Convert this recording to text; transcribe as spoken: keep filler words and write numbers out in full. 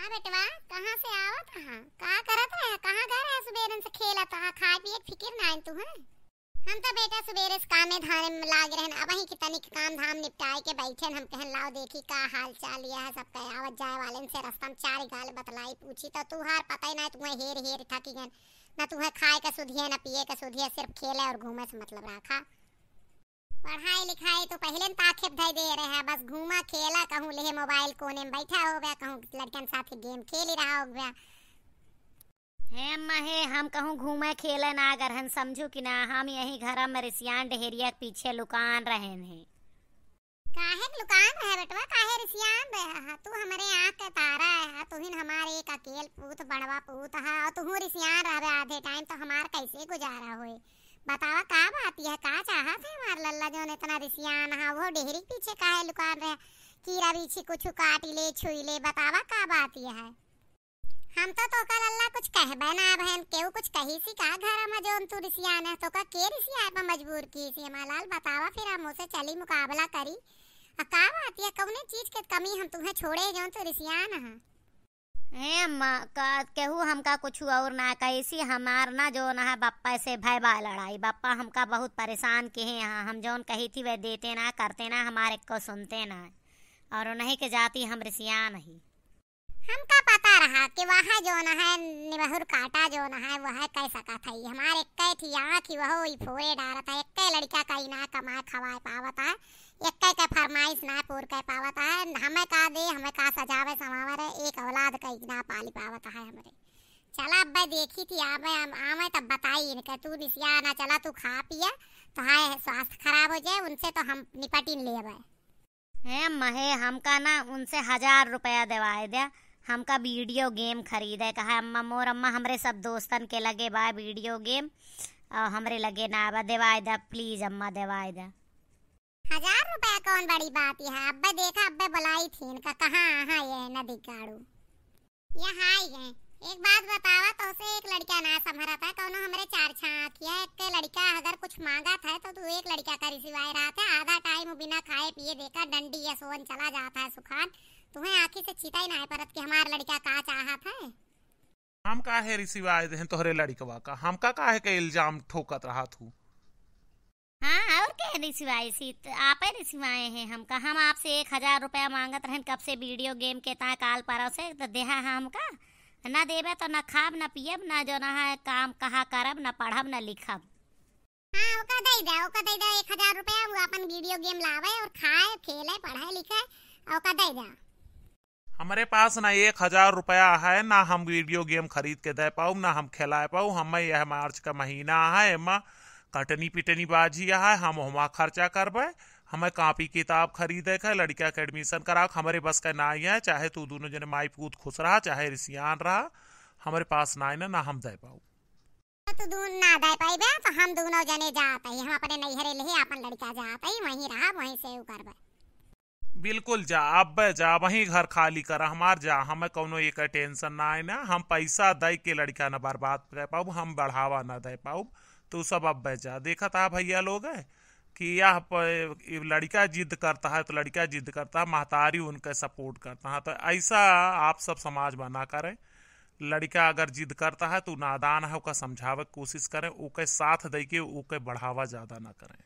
हाँ बेटवा, कहाँ से आवत हा? का करत रहे? कहाँ गए रहे? सुबेरन से खेलत हा, खाए पिए के फिकिर नाइन तुहे। हम तो बेटा सुबेरे से कामे धामे में लाग रहन, अबहीं के तनिक काम धाम निपटाए के बैठेन। हम कहन लाओ देखी का हाल चाल यह है, सबके आवत जाए वालेन से रस्ता में चार गाल बतलाई पूछी, तो तुहार पता ही ना, तुहे हेर हेर थकी गन, ना तुहे खाए के सुधिए, ना पिए के सुधिए, सिर्फ खेले और घूमे से मतलब राखा। पढ़ाई लिखाई तो पहिले न ताखेब धई दे रहे हैं, बस घूमा खेला, कहूँ लेहे मोबाइल कोने में बैठा हो गया, कहूँ लड़कन साथे गेम खेली रहा हो गया। हे अम्मा हे, हम कहूँ घूमे खेले ना अगर हम समझू कि ना, हम यही घर में रिसियान डहेरिया के पीछे लुकान रहे हैं। काहे के लुकान रहे बेटवा, काहे रिसियान रहे हा? तू हमरे आँख के तारा है, तू ही हमारे एक अकेल पूत, बड़वा पूत है, और तू रिसियान रहबे आधे टाइम तो हमार कैसे गुजारा होए? बतावा का बात यह, का चाहत है हमार लल्ला जौन इतना रिसियान हा? वो डेहरी के पीछे काहे लुकान रहे? कीड़ा बीछी कुछ काट ले, छुई ले, बतावा का बात यह है? हम तो तोका लल्ला कुछ कहबे ना बहन, केहू कुछ कही सी का घर में जौन तू रिसियान है, तोका के रिसियाए पर मजबूर की सी? हमार लाल बतावा, फिर हम उसे चली मुकाबला करी। आ का बात यह, कौने चीज के कमी हम तुहे छोड़े जौन तू रिसियान है? हे अम्मा, का, केहू हमका कुछ और ना कही सी, हमार ना जौन है बप्पा से भय बा लड़ाई। बप्पा हमका बहुत परेशान किहे हैं, हम जौन कही थी वह देते ना, करते ना, हमार एको सुनते ना, और उन्हीं के जाती हम रिसियान ही। हमका पता रहा कि वह जौन है निबहुर काटा जौन है वह कह सकत है। हमार एक्के ठी आँख ही वह ई फोरे डारत है, एक्के लड़का का ई ना कमाए खवाए पावत है, एक्के के फरमाइश ना पूर कर पावत है। हमें का दे, हमें का सजावे समावे रे, एक औलाद का ई ना पाली पावत है हमरे। चला अब्बे देखी थी आवे, आवे तब बताई इनके, तू रिसिया ना, चला तू खा पिया, तो हाय स्वास्थ्य खराब हो जाए, उनसे तो हम निपटिन लेबे। हे अम्मा हे, हमका ना उनसे हजार रुपया देवाए द्या, हमका वीडियो गेम खरीदे का है अम्मा। मोर अम्मा हमरे सब दोस्तन के लगे बा वीडियो गेम, और हमरे लगे ना बा, देवाए द्या please अम्मा, देवाए द्या। हजार रुपया कौन बड़ी बात है? अब्बे देखा, अब्बे बुलाई थी इनका, कहाँ आहा ये नदी काड़ू। या हाय है, एक बात बतावा, तोसे एक लड़का ना संभरत है, कौनो हमरे चार छाँख या एक लड़का अगर कुछ मांगत है तो तू एक लड़का का रिसिवाए रहत है, आधा टाइम बिना खाए पिए देखा डंडी या सोन चला जात है सुखान, तुम्हें आँखी से चीता ही ना परत कि हमार लड़का का चाहत है। हम काहे रिसिवाए देहन तोहरे लड़कवा का, हमका काहे के इल्जाम ठोकत रहत हूँ? हाँ, और के रिसिवाए सी, त आपे रिसिवाए हैं हमका। हम आपसे एक हजार रुपया मांगत रहन कब से वीडियो गेम के ता काल परव से, त देहा है हमका। ना देबे तो ना खाब, ना पियब, ना जो ना है काम कहा करब, ना पढ़ब, ना लिखब। हाँ, ओका दे दे, ओका दे दे एक हजार रुपया, वो अपन वीडियो गेम लावे और खाए, खेले, पढ़े, लिखे, ओका दे दे। हमरे पास ना एक हजार रुपया है, ना हम वीडियो गेम खरीद के दे पाऊ, ना हम खेलाए पाऊ। हमें यह मार्च का महीना है, एमा कटनी पिटनी बाजी है, हम हुमा खर्चा करबे। हमें कापी किताब खरीदे के, लड़का के एडमिशन करा के, हमरे बस का ना है। चाहे तू दोनों जने माई पूत खुश रहा, चाहे रिसियान रहा, हमरे पास ना है ना, ना हम दे पाऊ। तो तू दून ना दे पाइबे, तो हम दोनों जने जात ही, हम अपने नैहरे ले अपन लड़का जात ही, वहीं रहा, वहीं से उ करबे। बिल्कुल जा, अब्बे जा, वहीं घर खाली करा हमार जा, हमें कौनो एक टेंशन ना है ना, हम पैसा दे के लड़का ना बर्बाद कर पाऊब, हम बढ़ावा ना दे पाऊब, तू सब अब्बे जा। देखत आ भैया लोग है कि यह प-, ई लड़का जिद करता है तो लड़का जिद करता है, महतारी उनके सपोर्ट करता है, तो ऐसा आप सब समाज में ना करें। लड़का अगर जिद करता है तो नादान है, ओका समझावे के कोशिश करें, ओके साथ दे के ओके बढ़ावा ज्यादा ना करें।